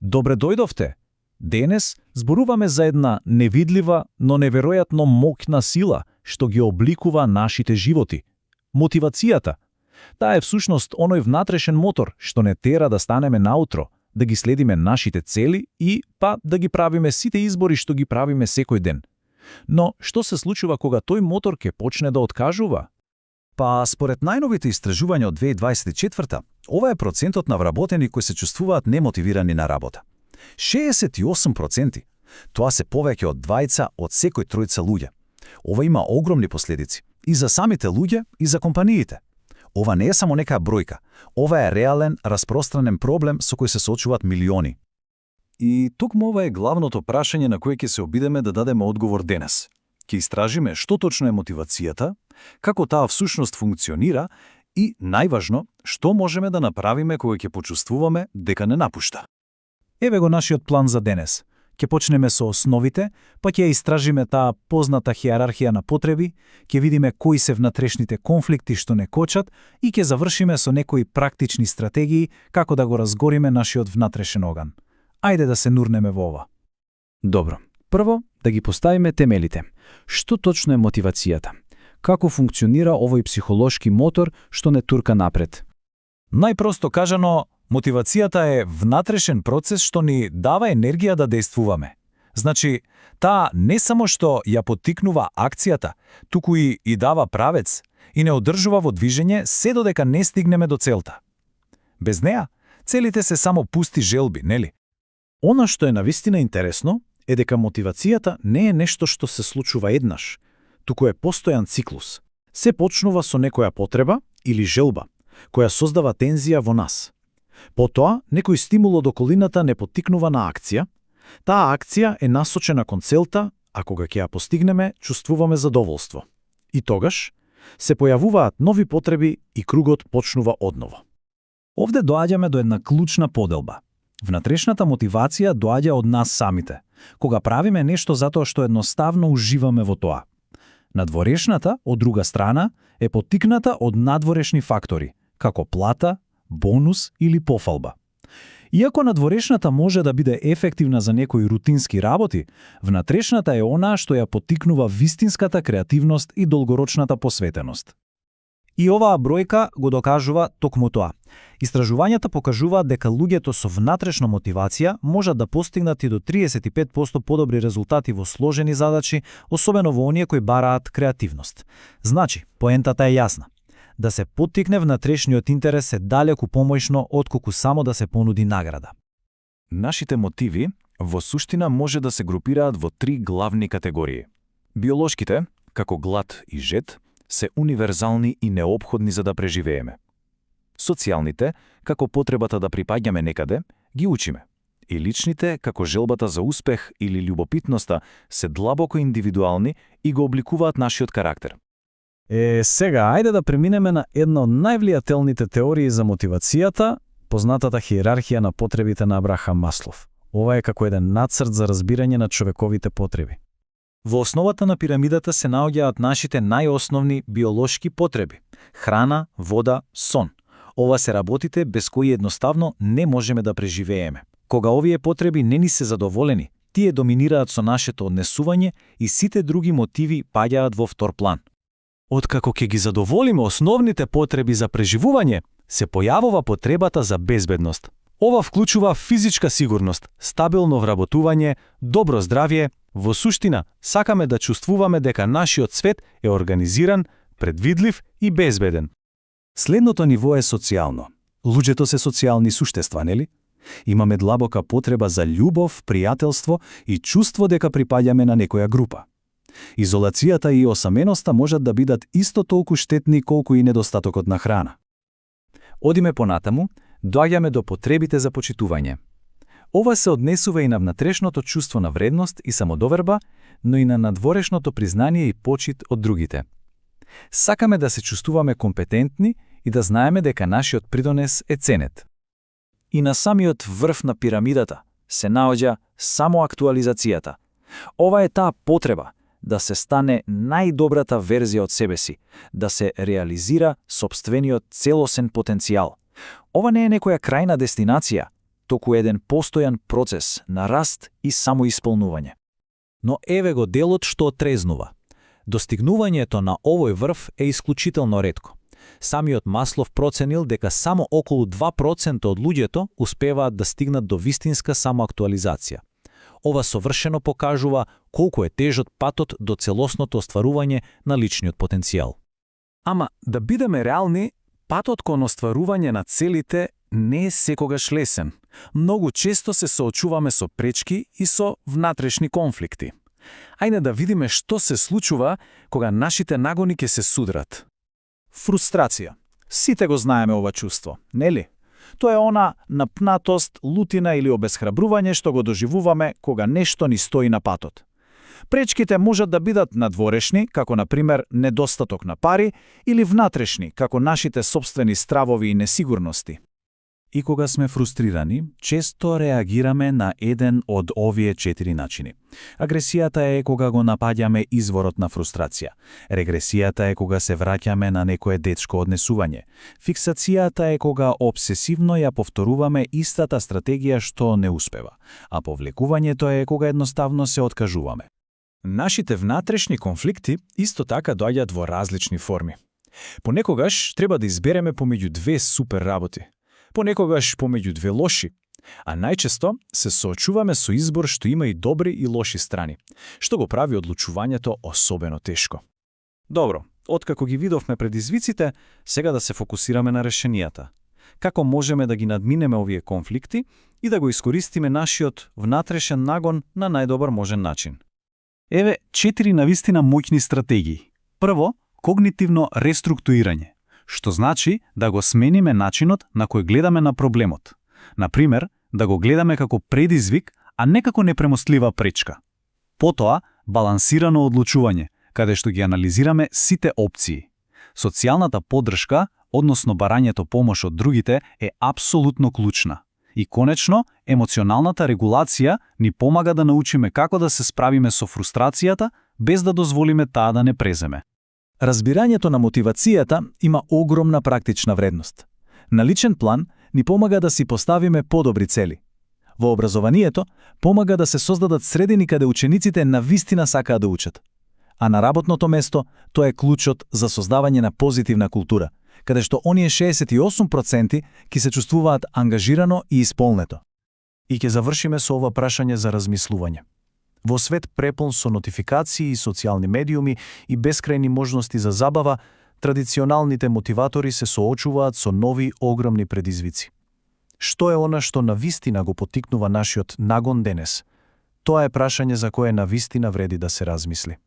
Добре дојдовте! Денес зборуваме за една невидлива, но неверојатно моќна сила што ги обликува нашите животи. Мотивацијата. Таа е всушност оној внатрешен мотор што не тера да станеме наутро, да ги следиме нашите цели и да ги правиме сите избори што ги правиме секој ден. Но што се случува кога тој мотор ќе почне да откажува? Според најновите истражувања од 2024, ова е процентот на вработени кои се чувствуваат немотивирани на работа. 68%. Тоа се повеќе од двајца од секој тројца луѓе. Ова има огромни последици и за самите луѓе и за компаниите. Ова не е само нека бројка, ова е реален, распространен проблем со кој се соочуваат милиони. И токму ова е главното прашање на кое ќе се обидеме да дадеме одговор денес. Ќе истражиме што точно е мотивацијата, како таа всушност функционира и, најважно, што можеме да направиме кога ќе почувствуваме дека не напушта. Еве го нашиот план за денес. Ќе почнеме со основите, па ќе истражиме таа позната хиерархија на потреби, ќе видиме кои се внатрешните конфликти што не кочат и ќе завршиме со некои практични стратегии како да го разгориме нашиот внатрешен оган. Ајде да се нурнеме во ова. Добро. Прво, да ги поставиме темелите. Што точно е мотивацијата? Како функционира овој психолошки мотор што не турка напред? Најпросто кажано, мотивацијата е внатрешен процес што ни дава енергија да действуваме. Значи, таа не само што ја поттикнува акцијата, туку и дава правец и не одржува во движење се додека не стигнеме до целта. Без неа, целите се само пусти желби, нели? Она што е навистина интересно е дека мотивацијата не е нешто што се случува еднаш, туку е постојан циклус. Се почнува со некоја потреба или желба, која создава тензија во нас. Потоа, некој стимул од околината не поттикнува на акција, таа акција е насочена кон целта, а кога ќе ја постигнеме, чувствуваме задоволство. И тогаш, се појавуваат нови потреби и кругот почнува одново. Овде доаѓаме до една клучна поделба. Внатрешната мотивација доаѓа од нас самите, кога правиме нешто затоа што едноставно уживаме во тоа. Надворешната, од друга страна, е поттикната од надворешни фактори, како плата, бонус или пофалба. Иако надворешната може да биде ефективна за некои рутински работи, внатрешната е онаа што ја поттикнува вистинската креативност и долгорочната посветеност. И оваа бројка го докажува токму тоа. Истражувањата покажуваат дека луѓето со внатрешна мотивација можат да постигнат и до 35% подобри резултати во сложени задачи, особено во оние кои бараат креативност. Значи, поентата е јасна. Да се поттикне внатрешниот интерес е далеку помојшно отколку само да се понуди награда. Нашите мотиви во суштина може да се групираат во три главни категории. Биолошките, како глад и жед, се универзални и неопходни за да преживееме. Социјалните, како потребата да припаѓаме некаде, ги учиме. И личните, како желбата за успех или љубопитноста, се длабоко индивидуални и го обликуваат нашиот карактер. Сега, ајде да преминеме на една од највлијателните теории за мотивацијата, познатата хиерархија на потребите на Абрахам Маслов. Ова е како еден нацрт за разбирање на човековите потреби. Во основата на пирамидата се наоѓаат нашите најосновни биолошки потреби – храна, вода, сон. Ова се работите без кои едноставно не можеме да преживееме. Кога овие потреби не ни се задоволени, тие доминираат со нашето однесување и сите други мотиви паѓаат во втор план. Откако ќе ги задоволиме основните потреби за преживување, се појавува потребата за безбедност. Ова вклучува физичка сигурност, стабилно вработување, добро здравје. Во суштина, сакаме да чувствуваме дека нашиот свет е организиран, предвидлив и безбеден. Следното ниво е социјално. Луѓето се социјални суштества, нели? Имаме длабока потреба за љубов, пријателство и чувство дека припаѓаме на некоја група. Изолацијата и осаменоста можат да бидат исто толку штетни колку и недостатокот на храна. Одиме понатаму, доаѓаме до потребите за почитување. Ова се однесува и на внатрешното чувство на вредност и самодоверба, но и на надворешното признание и почит од другите. Сакаме да се чувствуваме компетентни и да знаеме дека нашиот придонес е ценет. И на самиот врв на пирамидата се наоѓа самоактуализацијата. Ова е таа потреба да се стане најдобрата верзија од себе си, да се реализира сопствениот целосен потенцијал. Ова не е некоја крајна дестинација, току еден постојан процес на раст и самоисполнување. Но еве го делот што отрезнува. Достигнувањето на овој врв е исклучително ретко. Самиот Маслов проценил дека само околу 2% од луѓето успеваат да стигнат до вистинска самоактуализација. Ова совршено покажува колку е тежок патот до целосното остварување на личниот потенцијал. Ама, да бидеме реални, патот кон остварување на целите не е секогаш лесен. Многу често се соочуваме со пречки и со внатрешни конфликти. Ајде да видиме што се случува кога нашите нагони ќе се судрат. Фрустрација. Сите го знаеме ова чувство, нели? Тоа е она напнатост, лутина или обесхрабрување што го доживуваме кога нешто ни стои на патот. Пречките можат да бидат надворешни, како на пример недостаток на пари, или внатрешни, како нашите собствени стравови и несигурности. И кога сме фрустрирани, често реагираме на еден од овие 4 начини. Агресијата е кога го напаѓаме изворот на фрустрација. Регресијата е кога се враќаме на некое детско однесување. Фиксацијата е кога обсесивно ја повторуваме истата стратегија што не успева. А повлекувањето е кога едноставно се откажуваме. Нашите внатрешни конфликти исто така доаѓаат во различни форми. Понекогаш треба да избереме помеѓу две супер работи. Понекогаш помеѓу две лоши, а најчесто се соочуваме со избор што има и добри и лоши страни, што го прави одлучувањето особено тешко. Добро, откако ги видовме предизвиците, сега да се фокусираме на решенијата. Како можеме да ги надминеме овие конфликти и да го искористиме нашиот внатрешен нагон на најдобар можен начин? Еве 4 навистина моќни стратегии. Прво, когнитивно реструктурирање, што значи да го смениме начинот на кој гледаме на проблемот. Например, да го гледаме како предизвик, а не како непремостлива пречка. Потоа, балансирано одлучување, каде што ги анализираме сите опции. Социјалната поддршка, односно барањето помош од другите, е апсолутно клучна. И конечно, емоционалната регулација ни помага да научиме како да се справиме со фрустрацијата, без да дозволиме таа да не преземе. Разбирањето на мотивацијата има огромна практична вредност. На личен план ни помага да си поставиме подобри цели. Во образованието помага да се создадат средини каде учениците навистина сакаат да учат. А на работното место тоа е клучот за создавање на позитивна култура, каде што оние 68% ќе се чувствуваат ангажирано и исполнето. И ќе завршиме со ова прашање за размислување. Во свет препон со нотификации и социјални медиуми и бескрајни можности за забава, традиционалните мотиватори се соочуваат со нови огромни предизвици. Што е она што навистина го поттикнува нашиот нагон денес? Тоа е прашање за кое навистина вреди да се размисли.